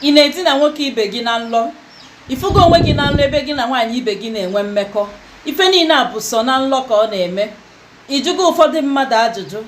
Ị na-edina nwoke ibe gị na nlọ? Ị fụgo onwe gị na nlọ ebe gị na nwaanyị ibe gị na-enwe mmekọ? Ife niile a bụ sọ na nlọ ka ọ na-eme. Ị jụgo ụfọdụ mmadụ ajụjụ,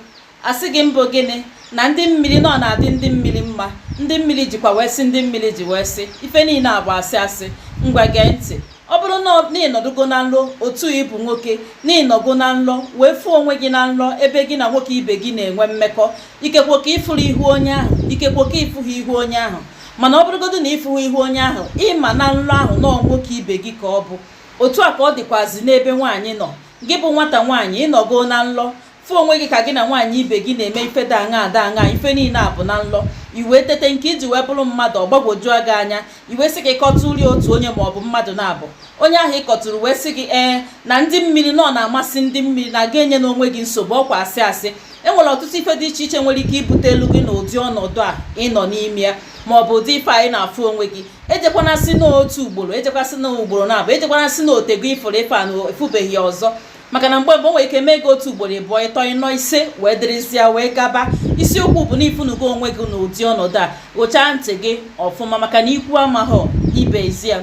a sị gị mbụ gịnị na ndị mmiri na ọ na-adị ndị mmiri mma, ndị mmiri jikwa wee sị, ndị mmiri ji wee sị. Ife niile a bụ asị asị. Ngwa gee ntị. Ọ bụrụ na ị nọdụgo na nlọ otu ị bụ nwoke, na ị nọgo na nlọ wee fụ onwe gị na nlọ ebe gị na nwoke ibe gị na-enwe mmekọ, ikekwe ka ị fụrụ ihu onye ahụ, ikekwe ka ị fụghị ihu onye ahụ, mana ọ bụrụgodu na ị fụghị ihu onye ahụ, ị ma na nlọ ahụ na ọ nwoke ibe gị ka ọ bụ. Otu a ka ọ dịkwazị n'ebe nwaanyị nọ. Gị bụ nwata nwaanyị, ị nọgo na nlọ fụ onwe gị ka gị na nwaanyị ibe gị na-eme ife dị aṅaa dị aṅaa, ife niile a bụ na nlọ. I wee tete nke i ji wee bụrụ mmadụ, ọ gbagwojuo gị anya, i wee sị ka ị kọtụrụ otu onye ma ọ bụ mmadụ naabọ. Onye ahụ ị kọtụrụ wee sị gị ee, na ndị mmiri na ọ na-amasị ndị mmiri, na gị enyena onwe gị nsogbu, ọkwa asị asị. E nwere ọtụtụ ife dị iche iche nwere ike ibute elu gị n'ụdị ọnọdụ a ị nọ n'ime ya, ma ọ bụ ụdị ife a ị na-afụ onwe gị. Ejekwana sị n'otu ugboro, ejekwa sị n'ugboro naabọ, ejekwana sị na o tego ị fụrụ ife a na ị fụbeghị ya ọzọ, maka na mgbe mbụ o nwere ike mee gị otu ugboro, ịbụọ, ịtọ, ịnọ, ise, wee dịrịzịa wee gaba. Isiokwu bụ na ị fụnugo onwe gị n'ụdị ọnọdụ a, ghụchaa ntị gị ọfụma, maka na ikwu amaghọ ibe ezi ya.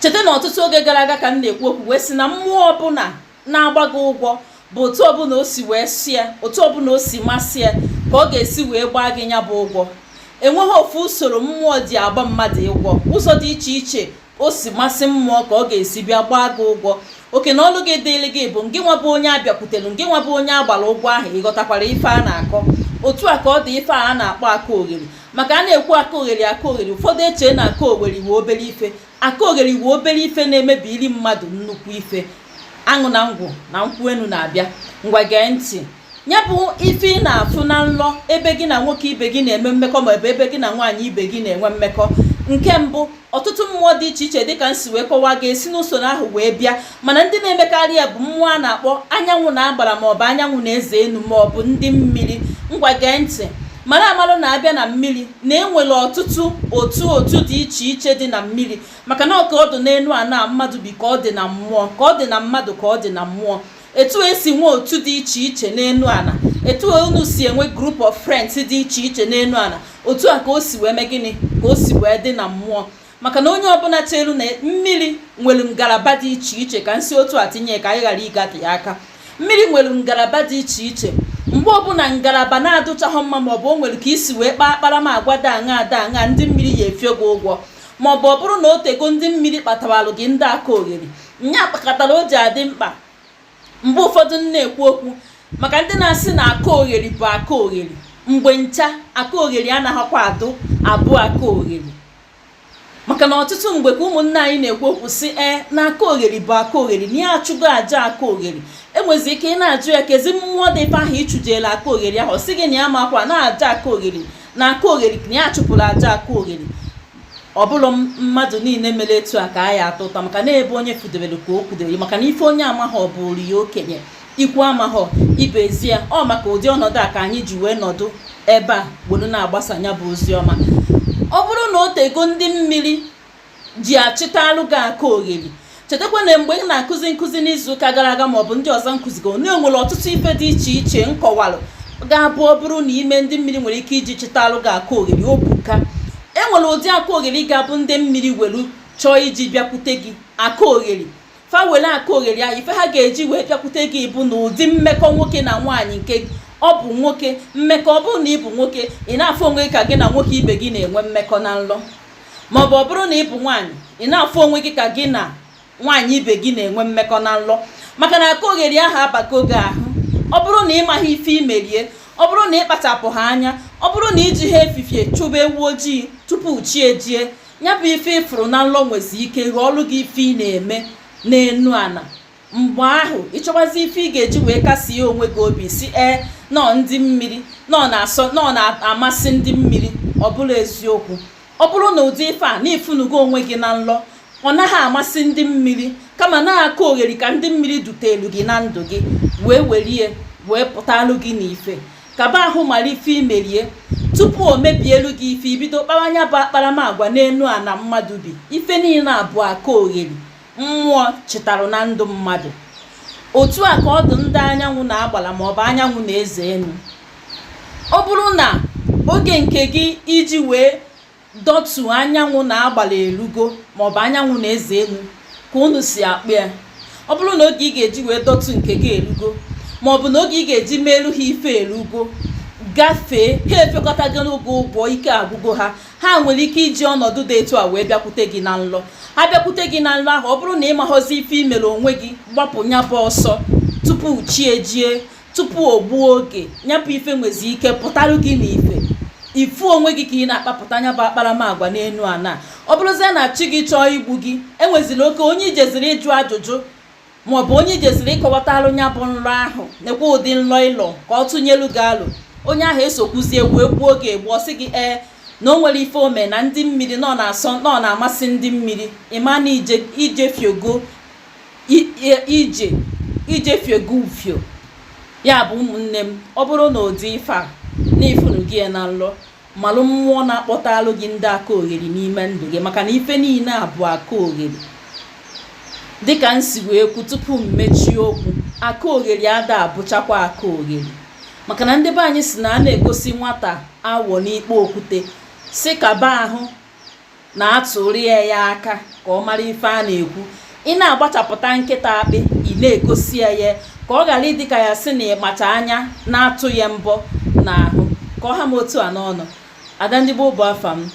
Cheta na ọtụtụ oge gara aga ka m na-ekwu okwu wee sị na mmụọ ọbụla na-agba gị ụgwọ bụ otu ọbụla o si wee sị ya, otu ọbụla o si masị ya ka ọ ga-esi wee gbaa gị ya bụ ụgwọ. Enweghị ofu usoro mmụọ ji agba mmadụ ụgwọ. Ụzọ dị iche iche o si masị mmụọ ka ọ ga-esi bịa gbaa gị ụgwọ. Oke na ọlụ gị dịịrị gị bụ ngị nwa bụ onye a bịakwutere, ngị nwa bụ onye a gbara ụgwọ ahụ, ị ghọtakwara ife a na-akọ? Otu a ka ọ dị ife a a na-akpọ aka ogheri. Maka a na-ekwu aka ogheri, aka ogheri, ụfọdụ echee na aka ogheri wụ obere ife. Aka ogheri wụ obere ife na-emebiri mmadụ nnukwu ife. Aṅụ na ngwụ na nkwụ enu na-abịa. Ngwa gee ntị. Ya bụ ife ị na-afụ na nlọ ebe gị na nwoke ibe gị na-eme mmekọ maọbụ ebe gị na nwaanyị ibe gị na-enwe mmekọ. Nke mbụ, ọtụtụ mmụọ dị iche iche dịka m si wee kọwaa ga-esi n'usoro ahụ wee bịa, mana ndị na-emekarị ya bụ mmụọ a na-akpọ anyanwụ na agbara maọbụ anyanwụ na eze enu maọbụ ndị mmiri. Ngwa gee ntị, mara amalụ na a bịa na mmiri na enwere ọtụtụ otu otu dị iche iche dị na mmiri, maka na ọ ka ọ dị n'enu ana mmadụ bi ka ọ dị na mmụọ, ka ọ dị na mmadụ ka ọ dị na mmụọ. Etu e si nwee otu dị iche iche n'enu ana, etu unu si enwe group of friends dị iche iche n'enu ana, otu a ka o si wee mee gịnị, ka o si wee dị na mmụọ. Maka na onye ọbụla chelu na mmiri nwere ngalaba dị iche iche, ka m si otu a tinye ka anyị ghara ịgate ya aka. Mmiri nwere ngalaba dị iche iche. Mgbe ọbụla ngalaba na-adụchaghị mma maọbụ o nwere ka i si wee kpaa akparamagwa dị aṅaa dị aṅaa, ndị mmiri ya efio gị ụgwọ, maọbụ ọ bụrụ na o tego ndị mmiri kpatabalụ gị ndị aka ogheri. Nya kpakọtara o ji adị mkpa mgbe ụfọdụ m na-ekwu okwu maka ndị na-asị na aka ogheri bụ aka ogheri. Mgbe ncha aka ogheri anaghịkwa adụ abụ aka ogheri, maka na ọtụtụ mgbe ka ụmụnne anyị na-ekwu okwu sị ee na aka ogheri bụ aka ogheri, na ya achụgo aja aka ogheri. Enwezi ike ị na-ajụ ya kezi mmụọ dị ife ahụ ịchụjela aka ogheri ahụ, ọ sị gị na ya makwa na aja aka ogheri, na aka ogheri, na ya achụpụrụ aja aka ogheri. Ọ bụrụ mmadụ niile mere etu a ka a ya atọ ụtọ, maka na ebe onye fudebere ka o kwudebere, maka na ife onye amaghọ ọ bụrụ ya okenye, ikwu amaghọ ibe ezi ya. Ọ maka ụdị ọnọdụ a ka anyị ji wee nọdụ ebe a were na-agbasa ya bụ ozi ọma. Ọ bụrụ na o tego ndị mmiri ji achịtalụ gị aka ogheri, chetakwa na mgbe m na-akụzi nkụzi n'izuụka gara aga maọbụ ndị ọzọ nkụzigo, na enwere ọtụtụ ife dị iche iche nkọwalụ ga-abụ ọ bụrụ na ime ndị mmiri nwere ike iji chịtalụ gị aka ogheri. O buka enwere ụdị aka ogheri ga-abụ ndị mmiri welu chọọ iji bịakwute gị aka ogheri, fa were aka ogheri ahụ, ife ha ga-eji wee bịakwute gị bụ na ụdị mmekọ nwoke na nwaanyị nke ọ bụ nwoke mmekọ. Ọ bụrụ na ị bụ nwoke, ị na-afụ onwe gị ka gị na nwoke ibe gị na-enwe mmekọ na nlọ, maọbụ ọ bụrụ na ị bụ nwaanyị, ị na-afụ onwe gị ka gị na nwaanyị ibe gị na-enwe mmekọ na nlọ, maka na aka ogheri ahụ abago gị ahụ. Ọ bụrụ na ị maghị ife imerie, ọ bụrụ na ị kpachapụ ha anya, ọ bụrụ na iji ha efifie chụba ewu ojii tupu chi ejie, ya bụ ife ị fụrụ na nlọ nwezi ike ghọọlụ gị ife ị na-eme n'enu ana. Mgbe ahụ ị chọbazi ife ị ga-eji wee kasie onwe gị obi, si ee, nọọ ndị mmiri, nọọ na-asọ, nọọ na-amasị ndị mmiri. Ọ bụrụ eziokwu, ọ bụrụ na ụdị ife a na ị fụnugo onwe gị na nlọ, ọ naghị amasị ndị mmiri, kama na-aka ogheri ka ndị mmiri dutelu gị na ndụ gị wee werie wee pụtalụ gị n'ife. Kaba ahụ mara ife imerie tupu o mebielu gị ife, ibido kpawa anya bụ akparamagwa n'enu ana mmadụ bi. Ife niile a bụ aka ogheri mmụọ chịtarụ na ndụ mmadụ. Otu a ka ọ dị ndị anyanwụ na-agbala maọbụ anyanwụ na-eze enu. Ọ bụrụ na oge nke gị iji wee Dọtu anyanwụ na agbala erugo, maọbụ anyanwụ na eze elu ka unu si akpụ ya. Ọ bụrụ na oge ị ga-eji wee dọtu nke gị erugo, maọbụ na oge ị ga-eji meelu ha ife erugo, gafee, ha efekọtago n'oge ụgwọ, ike agwụgo ha. Ha nwere ike iji ọnọdụ dị etu a wee bịakwute gị na nlọ. Ha bịakwute gị na nlọ ahụ, ọ bụrụ na ị maghọzi ife imere onwe gị, gbapụ ya bụ ọsọ tupu chi ejie, tupu o gbuo oge. Ya bụ ife nwezi ike pụtarụ gị n'ife, ifu onwe gị ka ị na-akpapụta anya bụ akparamagwa n'enu ana. Ọ bụrụzie na chi gị chọọ igbu gị, enwezila oke onye ijeziri ịjụ ajụjụ, maọbụ onye ijeziri ịkọwatalụ ya bụ nlọ ahụ, nekwa ụdị nlọ ịlọ, ka ọ tụnyelu gị alụ. Onye ahụ esokwuzie wee gbuo gị egbu. Ọ sị gị ee, na o nwere ife ome na ndị mmiri nọ na-asọ, nọ na-amasị ndị mmiri. Ịma na ije ijefiogo ije ijefiogo ufio ya bụ. Ụmụnne m, ọ bụrụ na ụdị ife a na ifunu gị ya na nlọ, malụ mmụọ na-akpọtalụ gị ndị aka ogheri n'ime ndụ gị, maka na ife niile a bụ aka ogheri. Dịka m si wee kwu tupu m mechie okwu, aka ogheri ada abụchakwa aka ogheri, maka na ndị be anyị si na a na-egosi nwata awọ n'ikpe okwute, si kaba ahụ na-atụrụ ya aka ka ọ mara ife a na-ekwu. Ị na-agbachapụta nkịta akpị, ị na-egosi ya ya ka ọ ghara ịdị ka ya sị na ịkpacha anya na-atụ ya mbọ n'ahụ. Ka ọ ha m otu a n'ọnụ. Ada ndị gboo bụ afa m.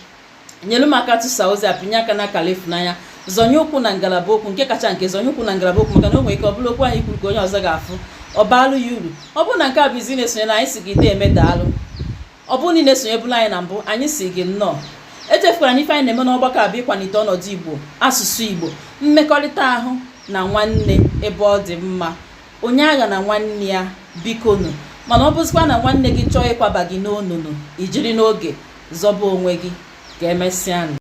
Nyelu m aka tụsa ozi a, pinye aka na akara ịfụnanya, zọnye ụkwụ na ngalaba okwu nke kacha nke, zọnye ụkwụ na ngalaba okwu, maka na o nwere ike ọ bụrụ okwu anyị kwuru ka onye ọzọ ga-afụ, ọ baalụ ya uru. Ọ bụrụ na nke a bụ izi na-esonyere anyị, si gị dee eme, daalụ. Ọ bụrụ na ị na-esonyebụla anyị na mbụ, anyị si gị nnọọ. Echefukwara na ife anyị na-eme n'ọgbakọ a bụ ịkwalite ọnọdụ Igbo, asụsụ Igbo, mmekọrịta ahụ na nwanne ebe ọ dị mma, onye agha na nwanne ya, bikonu. Mana ọ bụzikwa na nwanne gị chọọ ịkwaba gị n'onunu, ijiri n'oge zọba onwe gị. Ka emesịanụ.